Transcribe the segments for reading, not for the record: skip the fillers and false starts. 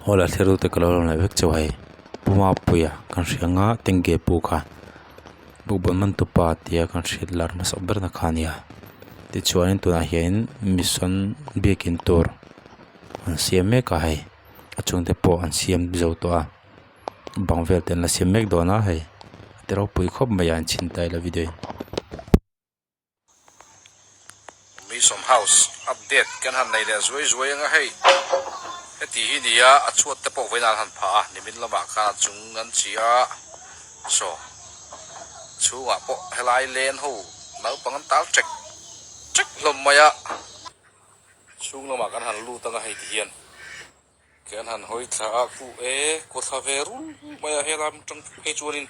Aw la thlir te ka lo lang leh vek chauh hei Pu Mapuia kan hria anga Tengge pu kha bukbawn man tupa tia kan hriat lar hmasak ber na kha a nia tichuanin tunah hianin mission biakin tur an siam mek a hei a chhungte pawh an siam zo tawh a bang vel te an la siam mek dawn a hei a ti ropui khawp mai a an chhin ta ila video in. Mission House update kan han nei leh zuai zuai anga hei heti hi nia a chhuat te pawh vawiin an han phah a nimin lamah khan a chung an chi a saw chhungah pawh helai len ho naupang an tal ṭek ṭek hlawm mai a chhung lamah kan han lut anga hei ti hian kan han hawi thla a khu e kaw thla ve rul mai a helai atang phei chuanin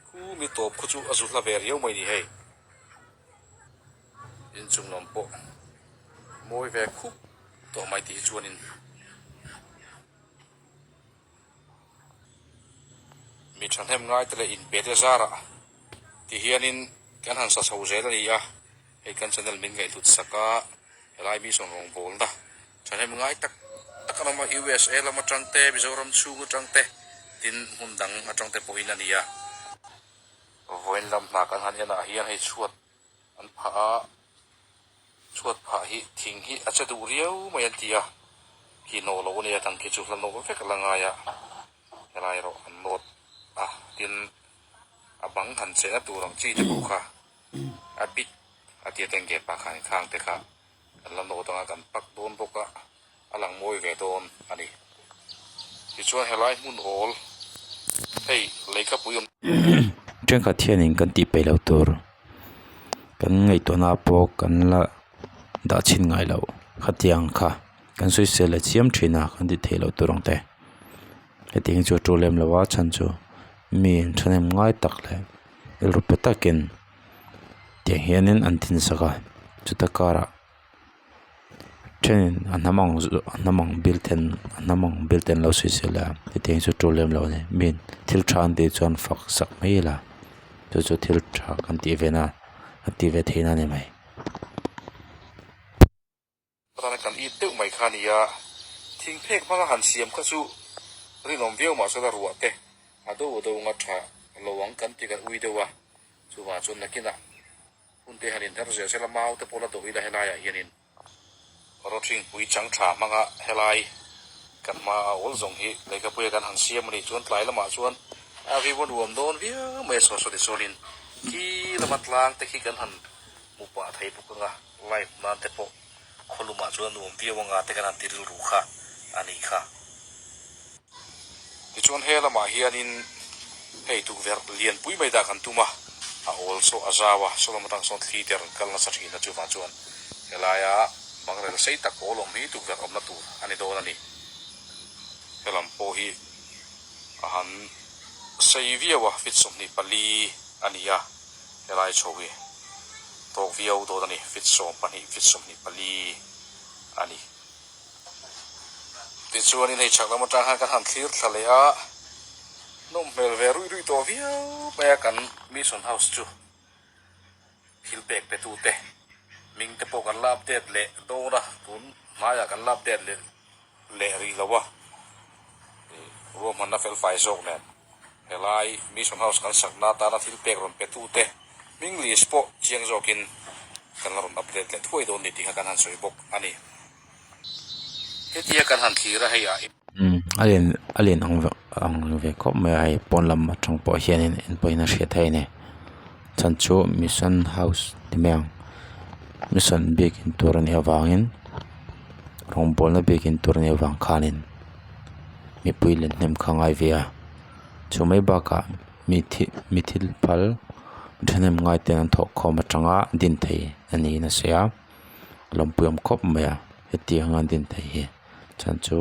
khu mi tawp khaw chu a zu hla ve riau mai ni hei. Inchung lam pawh mawi ve khup tawh mai tih hi chuanin mi thahnem ngai te leh inpe te zarah ti hianin kan han sa chho zel a ni a, hei kan channel min ngaihhlut sak a, helai mi sawn rawngbawlna thahnem ngai tak tak an awm a, USA lam atang te, Mizoram chhung atang te, tin hmun dang atang te pawhin a ni a. Vawiin lam hna kan han en ah hian hei chhuat an phah a, chhuat phah hi thing hi a che duh riau mai an ti a, khi nawh loh a nia tang khi chu hla nawh vek a la ngai a, helai erawh an nawt a, tin a bang han chehna tur ang chi te pawh kha a bit a tia teng ge pa khan khang te kha kan la nawt anga kan pak dawn bawk a, a lang mawi ve dawn a ni. Tichuan helai hmun awl hei leikapui awm. Thenkhat hianin kan tih peih loh tur kan ngaihtuahna pawh kan la dah chhin ngai loh khatiang kha kan sawisel leh chiam thin a kan tih theih loh tur ang te hetiang hi chu a tul lem lo a chhan chu mi thahnem ngai tak leh rilru pe takin tiang hianin an thinsak a chuta karah. Thenin a hnam ang a hnam ang bil ten a hnam ang bil ten lo sawi sel a hetiang chu tul lem lo a ni mi thil tha an tih chuan fak sak mai ila chu chu thil tha kan tih ve na a tih ve theihna a ni mai. Atana kan it deuh mai kha a ni a, thing phek hmanga han siam kha chu rinawm viau mahse la ruah te a do a do nga tha lo ang kan ti kan ui deuh a, chuvang chuan nakinah Hun te han inher zel sela mau te pawh la dawh ila helaiah hianin rawthing pui chang tha hmanga helai kan hma a awl zawng hi lehkhapuia kan han siam a nih chuan tlai lamah chuan a vivo nuam dawn viau mai a saw saw tichuanin khi lama tlang te khi kan han hmu pah thei bawk anga live nan te pawh khawlumah chuan nuam viau anga te kan han ti rilru kha a nih kha. Tichuan he lamah hianin hei tukverh lianpui mai dah kan tum a, a awl saw a zau a, saw lam atang sawn thli te rawn kal nasa thin a, chuvang chuan helaia bangrel sei tak awl awm hi tukverh awmna tur a ni dawn a ni. He lam pawh hi a han sei viau a, feet 24 a ni a, helai chho hi tawk viau dawn a ni, feet 12, feet 24 a ni. Tichuanin hei chhak lam atang khan kan han thlir thla leh a, nawm hmel ve ruih ruih tawh viau mai a kan Mission House chu thil pek pe tute hming te pawh kan la update leh dawn a, tun hnaiah kan la update leh leh rih lo a, ruahmanna fel fai zawk nen helai Mission House kan sakna atana thil pek rawn pe tute hming list pawh chiang zawkin kan la rawn update leh thuai dawn ni tih kha kan han sawi bawk a ni. Hetia kan han thlir a hei ah. Umm a lian a lian ang ve ang ve khawp mai a hei pawn lam atang pawh hianin en pawhin a hriat theih a ni chhan chu mission house ti mai ang mission biakin tur a nih avangin rawngbawlna biakin tur a nih avang khanin mipui len hnem kha a ngai ve a chu mai bakah mi thil mi thil phal thahnem ngai te an thawh khawm atanga din thei a niin a sawi a. Lawmpui awm khawp mai a hetiang a din theih hi chhan chu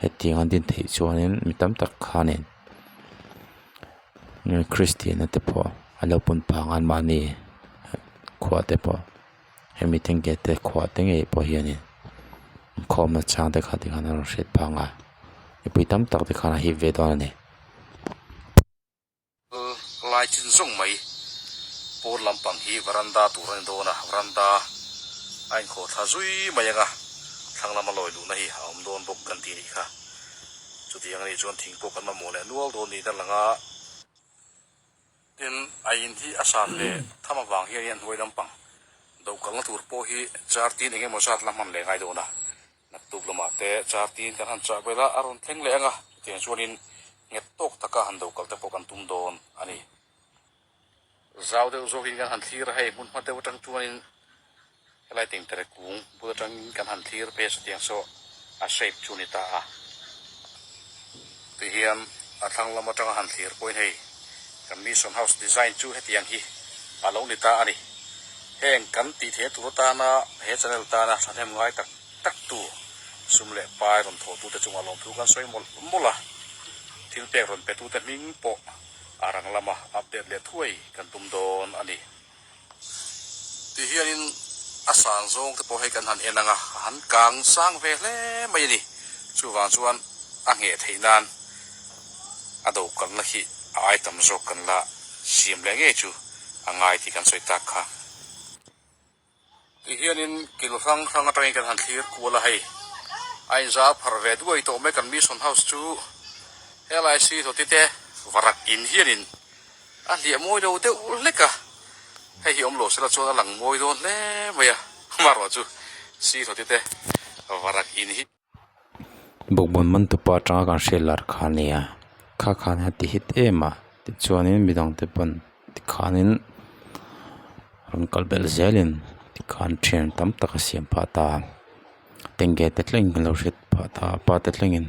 hetiang a din theih chuanin mi tam tak khanin Kristian te pawh a lo pun phah ang anmahni khua te pawh hemi tengge te khua te ngei pawh hianin inkhawmna chang te kha tikhan a rawn hriat phah ang a mipui tam tak te khan a hip ve dawn a ni. Lai chin zawng mai pawn lampang hi varanda tur a ni dawn a, varanda a inkhawh thla zui mai ang a, thlang lama lawi luhna hi a awm dawn bawk kan tih a nih kha. Chutiang a nih chuan thing pawh kan mamawh leh nual dawn niin a lang a. Tin, a in hi a san leh tham avang hian a hnuai lampang do kalna tur pawh hi char tin eng emaw zat la hman leh ngai dawn a. Naktuk lamah te char tin kan han chah vel a, a rawn thleng leh ang a, chutiang chuanin nghet tawk taka han do kal te pawh kan tum dawn a ni. Zau deuh zawkin kan han thlir a, hei hmun hma deuh atang chuanin helai tengtere kung bul atangin kan han thlir phei a chutiang saw a shape chu a ni ta a. Tihian a thlang lam atanga han thlir pawhin hei kan Mission House design chu hetiang hi a lo ni ta a ni. Heng kan tih theih tur atana he channel tana thahnem ngai tak tak tu sum leh pai rawn thawhtute chungah lawmthu kan sawi mawlh mawlh a, thil pek rawn petute hming pawh a rang lama update leh thuai kan tum dawn a ni. Ti hianin a sang zawng te pawh hei kan han en ang a, a han kang sang ve hle mai a ni. Chuvang chuan a ngheh theih nan a do kalna khi a ai tam zawk kan la siam leh ngei chu a ngai tih kan sawi tak kha. Ti hianin kil hrang hrang atangin kan han thlir kual a hei. A inzar phar ve duai tawh mai kan Mission House chu LIC hlawti te varak in hianin a hliah mawi lo deuh hlek a, hei hi awm lo sela chuan a lang mawi dawn hle mai a, amaherawh chu si hlawti te varak in hi. Bawkbawn man tupa atanga kan hriat lar kha a nia kha khan a ti hit em a tichuanin midangte pawn tikhanin rawn kal belh zelin tikhan thian tam tak a siam phah ta a tengge te thlengin kan lo hriat phah ta a pa te thlengin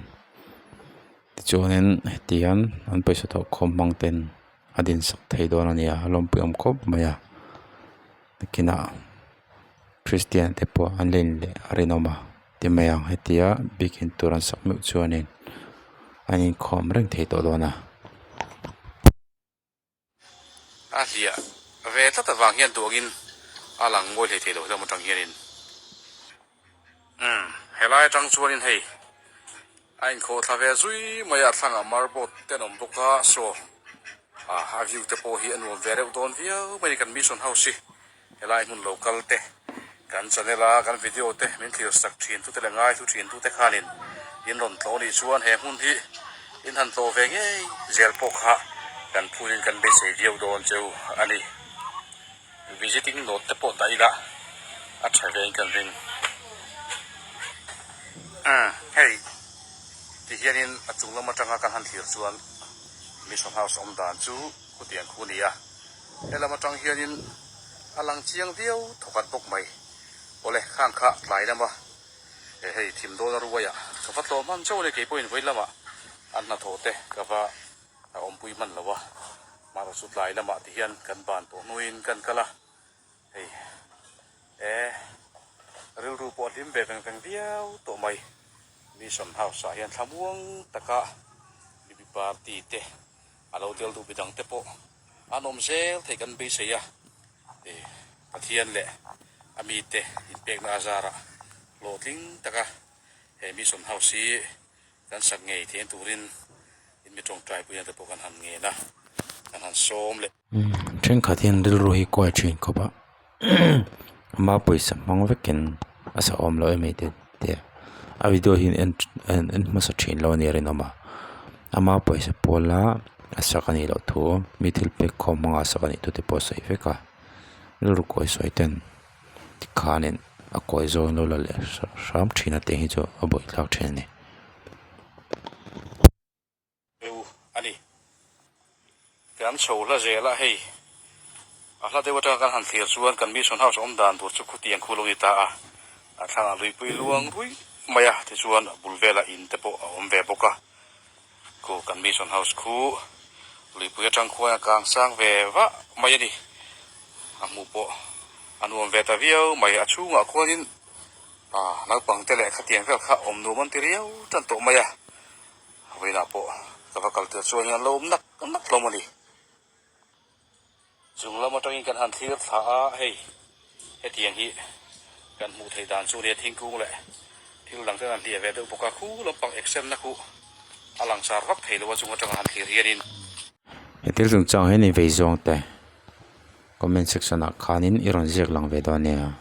tichuanin heti hian an pawisa thawh khawm hmang ten a din sak thei dawn a nia a lawmpui awm khawp mai a nakinah Christian te pawh an len leh a rinawm a ti mai ang hetia biakin tur an sak meuh chuanin an inkhawm reng thei tawh dawn a. A hliah ve tlat avang hian duangin a lang ngawi hlei thei lo hlawm atang hianin umm helai atang chuanin hei a inkhawh thla ve zui mai a thlangah marboard te an awm bawk a saw ah a view te pawh hi a nuam ve reuh dawn viau mai a ni kan mission house hi. Helai hmun lo kal te, kan channel a kan video te min thlir sak thin tute leh ngaithlu thin tute khanin in rawn tlawh anih chuan he hmun hi in han tlawh ve ngei zel pawh kha kan phunin kan beisei viau dawn cheu a ni. Visiting note te pawh dah ila a tha vein kan ring. Umm hei ti hianin a chung lam atanga kan han thlir chuan Mission House awm dan chu khutiang khu a ni a. Helam atang hianin a lang chiang viau thawkhat bawk mai. Awle, khang kha tlai lama he hei thim dawn a ruai ah ka va tlawm hman chauh a ni, kei pawhin vawi lamah an hnathawh te ka va awmpui hman lo a, mahrawh chu tlai lamah ti hian kan ban tawh hnuin kan kal a, hei e rilru pawh a hlim ve veng veng viau tawh mai. Mission House ah hian thlamuang taka Bibi Party te A lo tel duh midang te pawh an awm zel thei kan beisei a, Pathian leh a mite inpekna a zarah hlawhtling taka he Mission House hi kan sak ngei theihna turin in mi tawngtaipui na te pawh kan han ngen a, kan han sawm leh. Thenkhat hian rilru hi kuai thin khawp a, ama pawisa hmang vekin a sa awm lo em hei te te a video hi en en hmasa thin lo a nia rinawm a ama pawisa pawla a sak a nih loh thu mi thil pek khawm hmanga a sak a nih thu te pawh a sawi vek a rilru kawi sawi ten tikhanin a kawi zawng lo la leh hram thin a tih hi chu a buaithlak thin a ni. Deuh a ni. Kan chho hla zel a, hei a hla deuh atanga kan han thlir chuan kan Mission House awm dan tur chu khutiang khu lo ni ta a, a thlangah luipui luang ruih mai a, tichuan a bul velah in te pawh a awm ve bawk a, khu kan Mission House khu luipui atang khuan a kang sang ve vah mai a ni, a hmuh pawh a nuam ve ta viau mai, a chhungah khuanin ah naupang te leh khatiang vel kha awm nuam an ti riau tan tawh mai a. Vawiinah pawh ka va kal tir chuan an lo awm nak nak hlawm a ni. Chung lam atangin kan han thlir thla a, hei hetiang hi kan hmuh theih dan chu nia thingkung leh thil dang ten an hliah ve deuh bawk a, khu lampang eksen na khu a langsar vak thei lo a chung atanga han thlir hianin. He thil chungchang hian i vei zawng te comment section ah khanin i rawn ziak lang ve dawn nia.